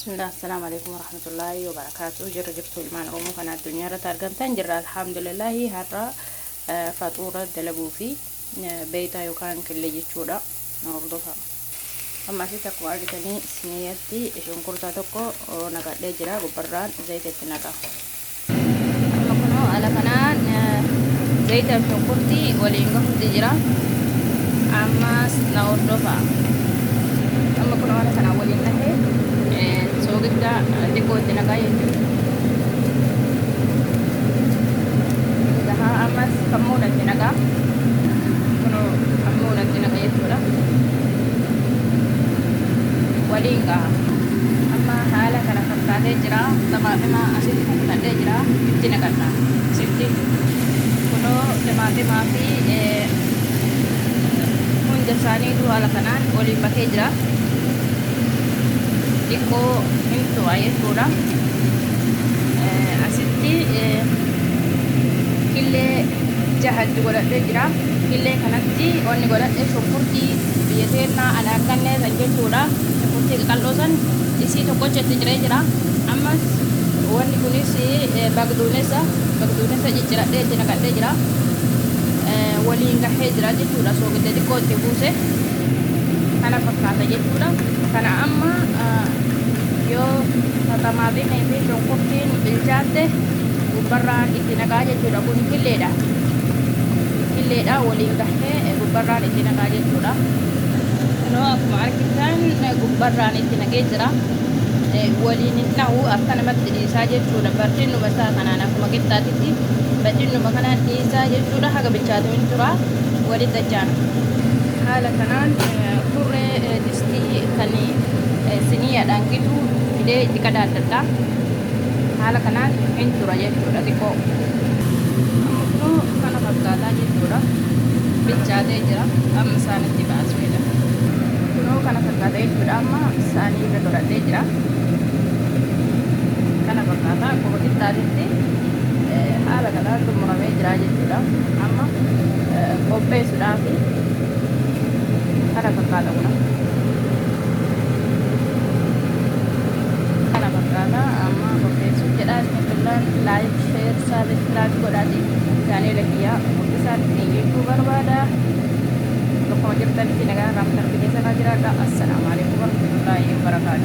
Bismillah, assalaamu alaikum warahmatullaahi wabarakaatu. Jirra jirtu ilmaan Oromoo kana addunyaa irratti argamtan? Jirra, alhamdulillaahi. Har'a faxuura dalaguu fi beeytaa yookaan killee jechuudha. Hordofa. Amma asitti akkuma argitanii siniyyatti shunkurtaa tokko naqadhee jira, gubbarraan zayita itti naqa. Amma kunoo haala kanaan zayita fi shunkurtii waliin gahuutti jira. Ammas na hordofa. Amma kunoo haala kanaan waliin dhahee soogidda xiqqoo itti naqaa jechuudha. Gahaa, ammas kammuuna itti naqaa. Kunoo kammuuna itti naqa jechuudha. Waliin gaha. Amma haala kana fakkaatee jira. Xamaaxima asitti kukkutadhee jira. Itti naqadha. Asitti kunoo xamaaximaa fi hunda isaaniitu haala kanaan waliin makee jira. Xiqqoo hin tura jechuudha. Asitti killee jahatti godhadhee jira. Killee kanatti wanni godhadhe shunkurtii biyya teennaa ana akkannee san jechuudha. Shunkurtii qaqal'oo san isii tokkocha itti ciree jira. Ammas wanni kunis bagduunessa cicciradhee itti naqadhee jira. Waliin gahee jira jechuudha. Soogidda xiqqoo itti buuse. Kana fakkaata jechuudha. Kana amma yoo xamaaximii fi shunkurtiin bilchaatte gubbarraan itti naqaa jechuudha. Kun killeedha. Killeedha, waliin gahee gubbarraan itti naqaa jechuudha. Kunoo akkuma argitan gubbarraan itti naqee jira. Waliin hin dhahu, akka namatti dhiisaa jechuudha. Bal'innuma isaa kanaan akkuma qixxaatitti bal'innuma kanaan dhiisaa jechuudha. Haga bilchaatu hin tura. Walitti achaana. Haala kanaan kurree distii kan siniyaadhaan gitu fidee itti qadaadadha. Haala kanaan hin tura jechuudha xiqqoo. Amma kunoo kana fakkaataa jechuudha. Bilchaatee jira. Amma isaanitti baasuudha. Kunoo kana fakkaata jechuudha. Amma saanii irra godhadhee jira. Kana fakkaata, akkuma qixxaatitti haala kanaan xumuramee jira jechuudha. Amma qopheessuudhaaf kana fakkaata kuna. Kana fakkaata, amma qopheessuuf jedha. Isinitti like, share, subscribe godhaati. Channela kiyyaa guddisaan isin jechuu barbaada. Bakkuma jirtanitti nagaa raamtan keessa jiraadha. Assalaamu alaikum warahmatullaahi wabarakaatuh.